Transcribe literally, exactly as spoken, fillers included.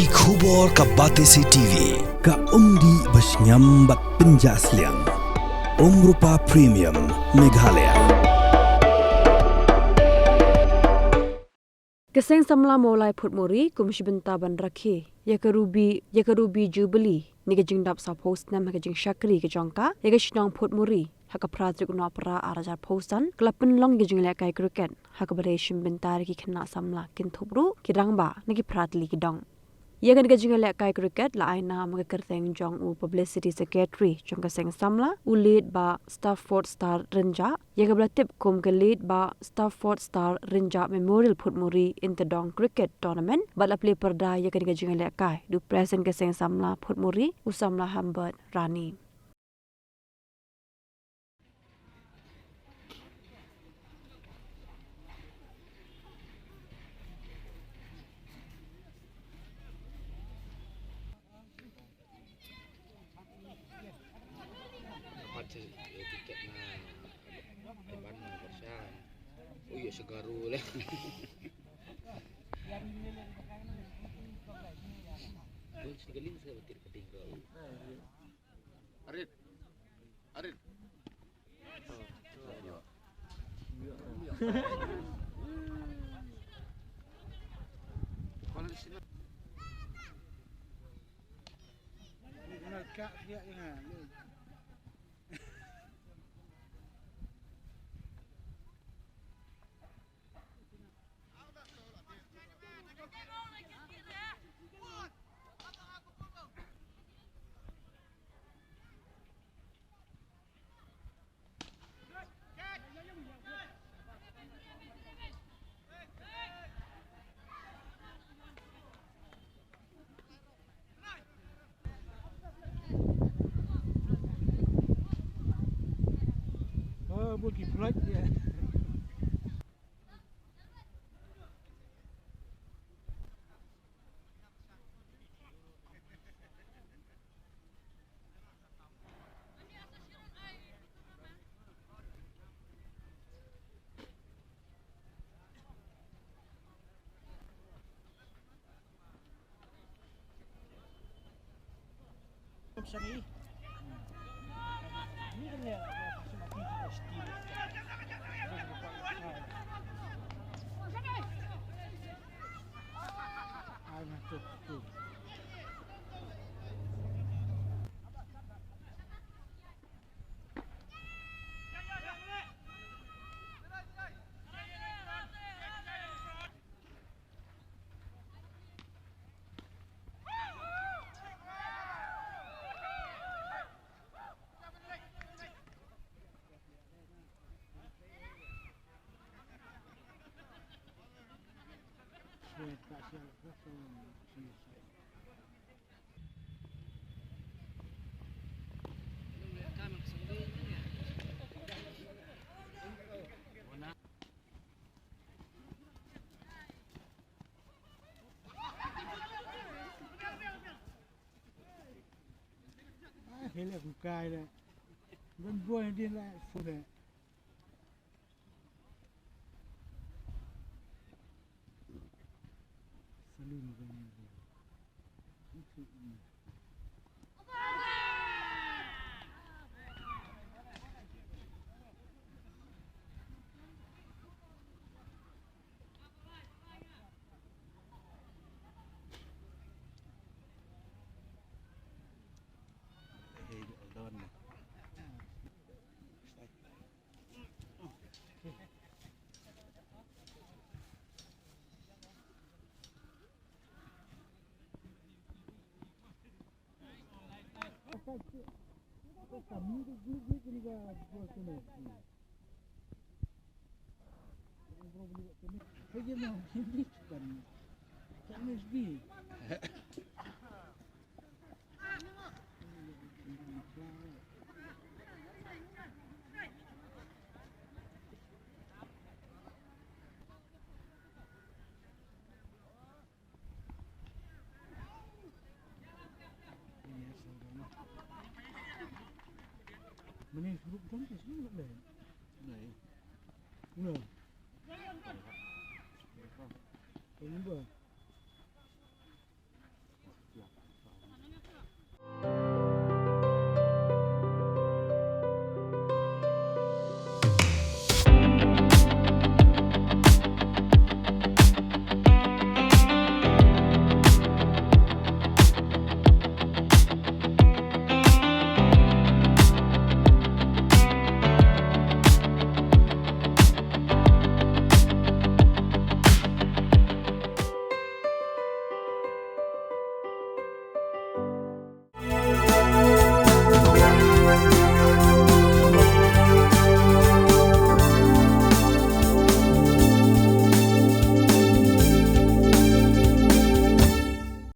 Ki khubor ka Batesi T V, ka umdih ba shngiam bad pynjah sliang. Umrupa Premium, Meghalaya. Ka Seng Samla Mawlai Phutmuri kum shi bynta ban rakhe ïa ka Ruby, ïa ka Ruby Jubilee ne ka jingdap sawphew snem ha ka jingshakri ka jong ka ïa ka shnong Phutmuri ha ka phra tarik u Nohprah ar hajar phew san ka la pynlong ïa ka jingïalehkai cricket ha kaba dei shim bynta da ki khynnah samla kynthup ruh ki rangbah na ki phra tylli ki dong. Ïa kane ka jingïalehkai cricket la ai nam ha ka kyrteng jong u Publicity Secretary jong ka Seng Samla, u Late Bah Stafford Star Rynjah, ïa kaba la tip kum ka Late Bah Stafford Star Rynjah Memorial Phutmuri Inter Dong Cricket Tournament, bad la plie pyrda ïa kane ka jingïalehkai da u President ka Seng Samla Phutmuri, u Samla Hambert Rani. Dapat si, eh, tiket na, eh, ban na Barsha. Oh, iya, segaru lah. Oh, sekali saya betul ketinggal. Arit. Arit. Oh, bul ki flight dia. Ah, hele ku kai le. Ban boy din la fu le. Salut, nous allons. Mane shurup kan ke shurup le. Nai. No. Remember.